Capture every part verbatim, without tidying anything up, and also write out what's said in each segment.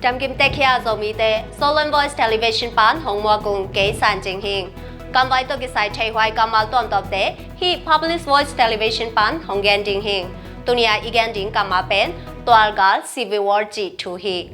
Damkim tek hi a, Zomite, Zoland Voice Television pan hong muak ung, kei San Cing Hing. Gamvai tawh kisai theihhuai kammal tuamtuamte hih Public Voice Television pan hong gen ding hing. Tuni a i gen ding kammal pen tualgal, civil war cih thu hi.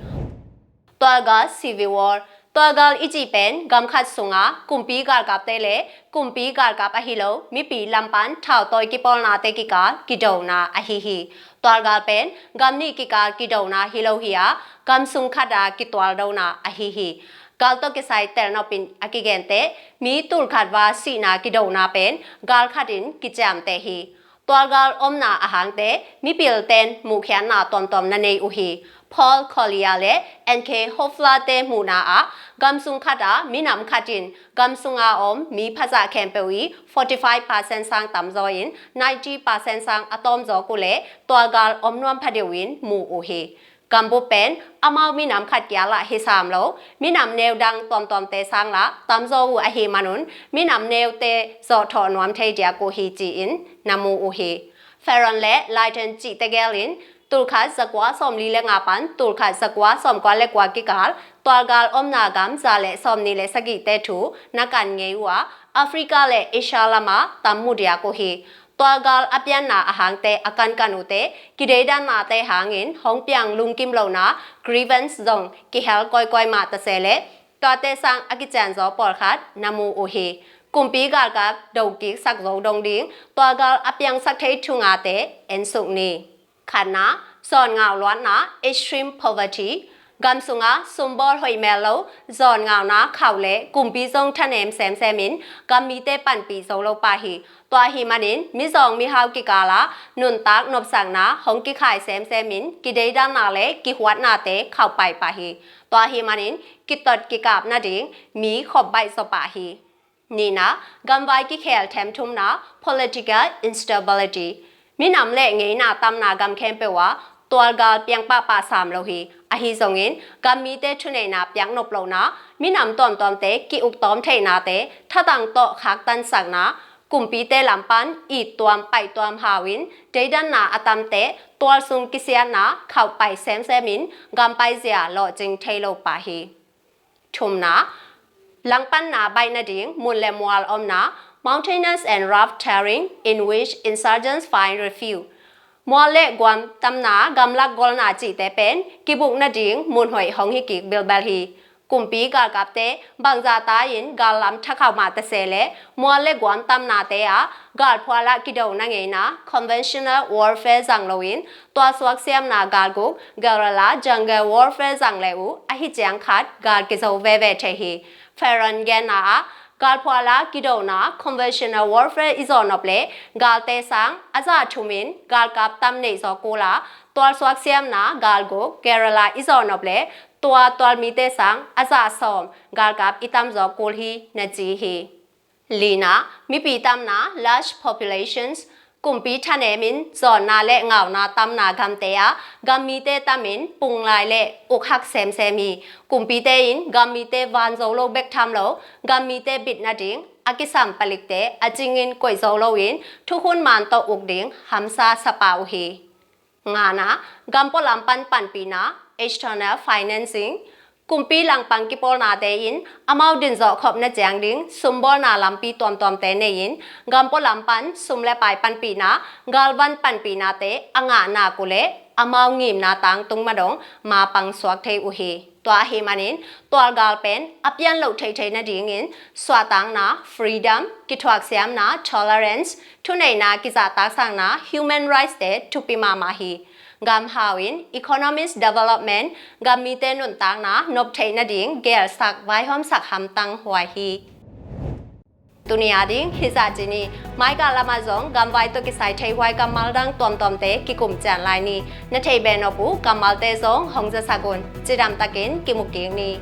Tualgal, civil war. Tualgal i cih pen gam khat sunga kumpi galkapte le kumpi galkap ahi lo mipi lam pan thautawi kipawlnate kikal kidona ahi hi. Tualgal pen gam nih kikal kidona hi lo hi a, gam sung khat a kitualdona ahi hi. Gal tawh kisai telnop in a kigente, mi tul khat va sihna kidona pen gal khat in kiciamteh hi. Tualgal omna a hangte mipilten muhkhiatna tuamtuam na nei uh hi. Paul Collier le N K Hoffler te muhna ah, gam sung khat a minam khat in gam sunga om mi phazah khempeuh i forty five percent sang tamzaw in ninety percent sang a tawmzaw uh leh tualgal om nuam phadeuh in mu uh hi. Gambup pen amau minam khat kial ah hi sam lo, minam neu dang tuamtuamte sang lah tamzaw uh ahih manun minam neute zawhthawh nuam thei diak uh hi ci-in na mu uh hi. Farron le Lytton cihte gel in tul khat zakua sawmli le nga pan tul khat zakua sawmkua le kua kikal tualgal omna gam za le sawmnih le sagihte thu na kan ngei uh a, Africa le Asia lamah tam mu diak uh hi. Tualgal a pianna a hangte a kankan uhte kideidannate hangin hong piang lungkim lohna, grievance, zong kihel kawikawi mah ta se leh tuate sang a kicianzaw pawlkhat na mu uh hi. Kumpi galkap dokik sak zo dong ding tualgal a piangsak thei thu ngate ensuk ni. Khatna, zawn ngau luatna, extreme poverty. Gam sunga sumbawl hoih mel lo, zawn ngauna khauh le kumpi zong thanem semsem in gam mite panpih zo lo pah hi. Tua ahih manin mizawng mihau kikal ah nuntak nopsakna hong kikhai semsem in kideidanna le kihuatnate khauhpai pah hi. Tua ahih manin kitot kikap nading mi khop baih zaw pah hi. Nihna, gamvai kikhel them. Thumna, political instability. Minam le ngeina tamna gam khempeuh ah tualgal piang pahpah sam lo hi. Ahi zongin gam mite thuneihna piak nop lohna, minam tuamtuamte ki-uktawm theihnate thatang tawh khaktansakna, kumpite lam pan it tuam paih tuam hau in deidanna a tamte tual sung kisiatna khauhpai semsem in gam paizia lawhcing thei lo pah hi. Thumna, langpanna baih nading mun le mual omna, mountainous and rough terrain in which insurgents find refuge. Mual le guam tamna, gamlak golna cihte pen kibuk nading mun hoih hong hi kik bilbel hi. Kumpi galkapte bangzahta in gal lam thakhauh mah ta se leh mual le guam tamnate ah galphual ah kidona ngeina, conventional warfare, zang loin tualsuak siamna galguk, guerrilla, jungle warfare, zang leh uh ahi ciang khat gal kizo veve thei hi. Farron genna ah, galphual ah kidona, conventional warfare, i zawh nop leh galte sang a zah thum in galkap tam neih zaw kul a, tualsuak siamna galguk, guerrilla, i zawh nop leh tua tual mite sang a zah sawm galkap i tam zaw kul hi na ci hi. Lina, mipi tamna, large populations. Kumpi thanem in zawnna le ngauna tamna gamte ah gam mite tam in punglai le ukhak semsem hi. Kumpite in gam mite van zo lo bek tham lo, gam mite bit nading a kisam palikte a cingin koih zo loin thukhun man tawh uk ding hamsa sa pah uh hi. Ngana, gam pualam pan panpihna, external financing. Kumpi langpang kipawlnate in amau dinzawh khopna ciang ding sumbawlna lampi tuamtuamte nei-in gam pualam pan sum le pai panpihna, galvan panpihnate a ngah nak uh leh amau ngimna tangtung madong mapang suak thei uh hi. Tua ahih manin tualgal pen a pian loh theithei nadingin suahtakna, freedom, kithuaksiamna, tolerance, thuneihna kizahtaksakna, human rights te thupi mahmah hi. Gam hau in economic development, gam mite nuntakna nop theih nading gelsak vaihawmsak hamtang huai hi. Tuni a ding hih zah ci ni. Maikal lamah zong gamvai tawh kisai theihhuai kammal dang tuamtuamte kikum cian lai ni. Na theih beh nop uh kammalte zong hong zasak un. Cidamtakin kimu kik ni.